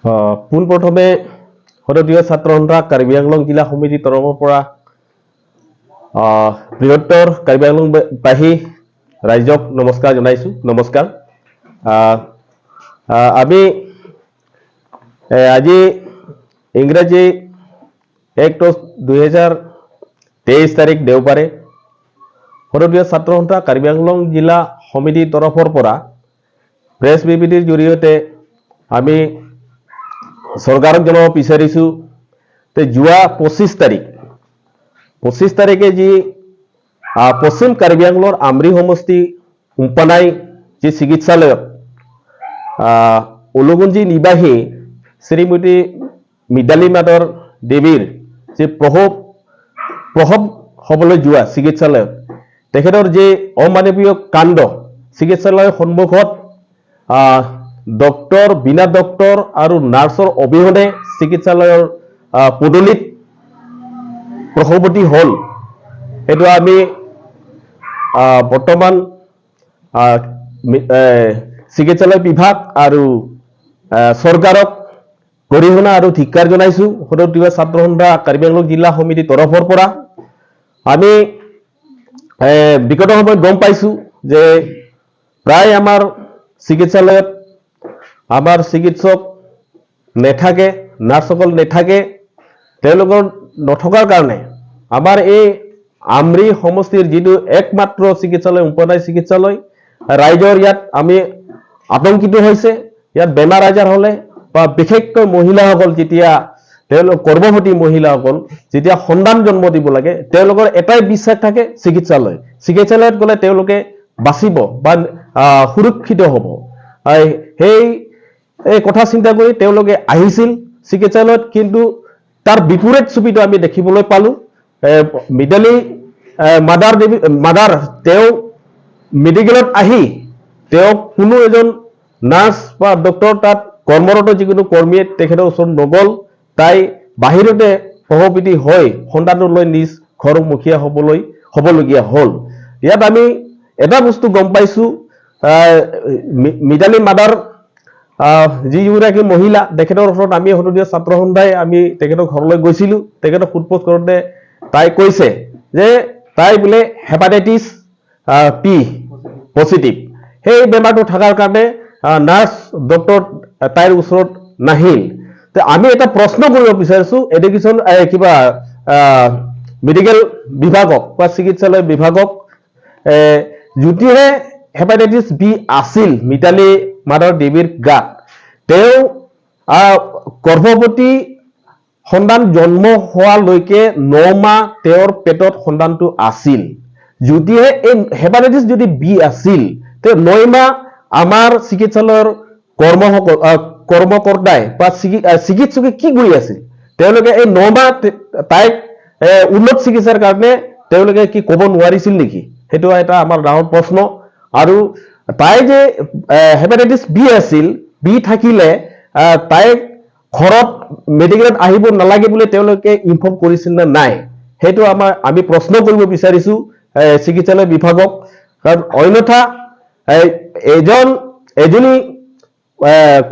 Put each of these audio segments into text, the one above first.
পোনপ্ৰথমে সদৌ ছাত্ৰ সন্থা কাৰ্বি আংলং জিলা সমিতিৰ তৰফৰ পৰা বৃহত্তৰ কাৰ্বি আংলংবাসী ৰাইজক নমস্কাৰ জনাইছোঁ। নমস্কাৰ। আহ, আহ, আমি আজি ইংৰাজী 1/10/2023 তাৰিখ দেওবাৰে সদৌ ছাত্ৰ সন্থা কাৰ্বি আংলং জিলা সমিতিৰ তৰফৰ পৰা প্ৰেছ বিবৃতিৰ জৰিয়তে আমি চৰকাৰক জনাব বিচাৰিছোঁ যে যোৱা 25 তাৰিখে যি পশ্চিম কাৰ্বি আংলঙৰ আমৰি সমষ্টি উম্পানাই যি চিকিৎসালয়ত উলুগুঞ্জি নিবাসী শ্ৰীমতী মিতালী মাদৰ দেৱীৰ যি প্ৰসৱ প্ৰসৱ হ'বলৈ যোৱা চিকিৎসালয়ত তেখেতৰ যি অমানৱীয় কাণ্ড, চিকিৎসালয়ৰ সন্মুখত ডক্তৰ, বিনা ডক্তৰ আৰু নাৰ্ছৰ অবিহনে চিকিৎসালয়ৰ পদূলিত প্ৰসৱতী হ'ল, সেইটো আমি বৰ্তমান চিকিৎসালয় বিভাগ আৰু চৰকাৰক গৰিহণা আৰু ধিক্কাৰ জনাইছোঁ। সদৌ তিৱা ছাত্ৰ সন্থা কাৰ্বি আংলং জিলা সমিতিৰ তৰফৰ পৰা আমি বিগত সময়ত গম পাইছোঁ যে প্ৰায় আমাৰ চিকিৎসালয়ত আমাৰ চিকিৎসক নেথাকে, নাৰ্ছসকল নেথাকে। তেওঁলোকৰ নথকাৰ কাৰণে আমাৰ এই আমৰি সমষ্টিৰ যিটো একমাত্ৰ চিকিৎসালয় উম্পানাই চিকিৎসালয়, ৰাইজৰ ইয়াত আমি আতংকিত হৈছে। ইয়াত বেমাৰ আজাৰ হ'লে বা বিশেষকৈ মহিলাসকল যেতিয়া, তেওঁলোক গৰ্ভৱতী মহিলাসকল যেতিয়া সন্তান জন্ম দিব লাগে, তেওঁলোকৰ এটাই বিশ্বাস থাকে চিকিৎসালয়। চিকিৎসালয়ত গ'লে তেওঁলোকে বাচিব বা সুৰক্ষিত হ'ব। সেই এই কথা চিন্তা কৰি তেওঁলোকে আহিছিল চিকিৎসালয়ত। কিন্তু তাৰ বিপৰীত ছবিটো আমি দেখিবলৈ পালো। মিতালী মাদাৰ দেৱী, মাদাৰ, তেওঁ মেডিকেলত আহি তেওঁক কোনো এজন নাৰ্ছ বা ডক্তৰ, তাত কৰ্মৰত যিকোনো কৰ্মীয়ে তেখেতৰ ওচৰত নগ'ল। তাই বাহিৰতে প্ৰসৱতী হৈ সন্তানটো লৈ নিজ ঘৰমুখীয়া হ'বলগীয়া হ'ল। ইয়াত আমি এটা বস্তু গম পাইছো, মিতালী মাদাৰ যিগৰাকী মহিলা, তেখেতৰ ওচৰত আমি সদৌ ছাত্ৰ সন্থাই আমি তেখেতৰ ঘৰলৈ গৈছিলো। তেখেতক সোধ পোছ কৰোঁতে তাই কৈছে যে তাই বোলে হেপাটাইটিছ বি পজিটিভ। সেই বেমাৰটো থকাৰ কাৰণে নাৰ্ছ, ডক্তৰ তাইৰ ওচৰত নাহিল। তে আমি এটা প্ৰশ্ন কৰিব বিচাৰিছো এডুকেশ্যন কিবা মেডিকেল বিভাগক বা চিকিৎসালয় বিভাগক, যদিহে হেপাটাইটিছ বি আছিল মিতালী মাদৰ দেৱীৰ গাত, তেওঁ গৰ্ভৱতী সন্তান জন্ম হোৱালৈকে 9 মাহ তেওঁৰ পেটত সন্তানটো আছিল। যদিহে এই হেপাটাইটিছ যদি বি আছিল, তে 9 মাহ আমাৰ চিকিৎসালয়ৰ কৰ্মসকল কৰ্মকৰ্তাই বা চিকিৎসকে কি কৰি আছিল? তেওঁলোকে এই 9 মাহ তাইক উন্নত চিকিৎসাৰ কাৰণে তেওঁলোকে কি ক'ব নোৱাৰিছিল নেকি? সেইটো এটা আমাৰ ডাঙৰ প্ৰশ্ন। আৰু তাই যে হেপাটাইটিছ বি আছিল, বি থাকিলে তাইক ঘৰত মেডিকেলত আহিব নালাগে বুলি তেওঁলোকে ইনফৰ্ম কৰিছিল নে নাই, সেইটো আমি প্ৰশ্ন কৰিব বিচাৰিছো চিকিৎসালয় বিভাগক। কাৰণ অন্যথা এজনী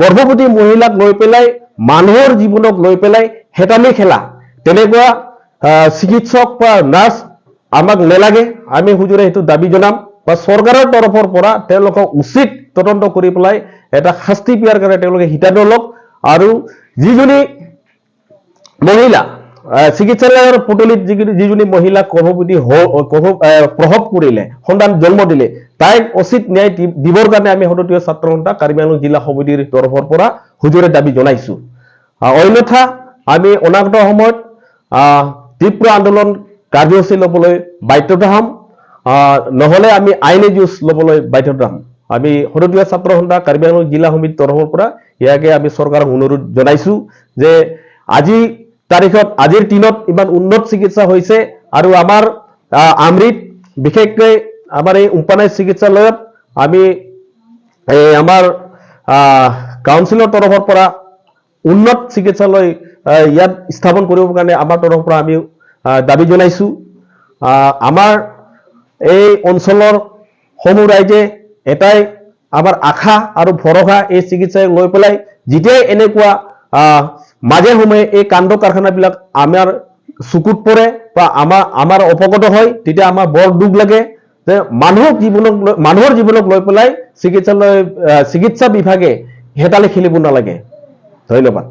গৰ্ভৱতী মহিলাক লৈ পেলাই, মানুহৰ জীৱনক লৈ পেলাই হেতালি খেলা তেনেকুৱা চিকিৎসক বা নাৰ্ছ আমাক নেলাগে। আমি হুজুৰে সেইটো দাবী জনাম বা চৰকাৰৰ তৰফৰ পৰা তেওঁলোকক উচিত তদন্ত কৰি পেলাই এটা শাস্তি দিয়াৰ কাৰণে তেওঁলোকে সিদ্ধান্ত লওক। আৰু যিজনী মহিলা চিকিৎসালয়ৰ পদূলিত যিজনী মহিলা গৰ্ভৱতী প্ৰসৱ কৰিলে, সন্তান জন্ম দিলে, তাইক উচিত ন্যায় দিবৰ কাৰণে আমি সদৌ ছাত্ৰ সন্থা কাৰ্বি আংলং জিলা সমিতিৰ তৰফৰ পৰা হুজুৰে দাবী জনাইছো। অন্যথা আমি অনাগত সময়ত তীব্ৰ আন্দোলন কাৰ্যসূচী ল'বলৈ বাধ্যতা হ'ম, নহ'লে আমি আইনী যুঁজ ল'বলৈ বাধ্যতা হ'ম। আমি সদৌ ছাত্ৰ সন্থা কাৰ্বি আংলং জিলা সমিতিৰ তৰফৰ পৰা ইয়াকে আমি চৰকাৰক অনুৰোধ জনাইছো যে আজি তাৰিখত, আজিৰ দিনত ইমান উন্নত চিকিৎসা হৈছে আৰু আমাৰ আমৰিত, বিশেষকৈ আমাৰ এই উম্পানাই চিকিৎসালয়ত আমি এই আমাৰ কাউন্সিলৰ তৰফৰ পৰা উন্নত চিকিৎসালয় ইয়াত স্থাপন কৰিবৰ কাৰণে আমাৰ তৰফৰ পৰা আমি দাবী জনাইছো। আমাৰ এই অঞ্চলৰ সমূহ ৰাইজে এটাই আমাৰ আশা আৰু ভৰসা এই চিকিৎসালয়ক লৈ পেলাই। যেতিয়াই এনেকুৱা মাজে সময়ে এই কাণ্ড কাৰখানাবিলাক আমাৰ চকুত পৰে বা আমাৰ অৱগত হয়, তেতিয়া আমাৰ বৰ দুখ লাগে যে মানুহৰ জীৱনক লৈ পেলাই চিকিৎসালয়, চিকিৎসা বিভাগে হেতালি খেলিব নালাগে। ধন্যবাদ।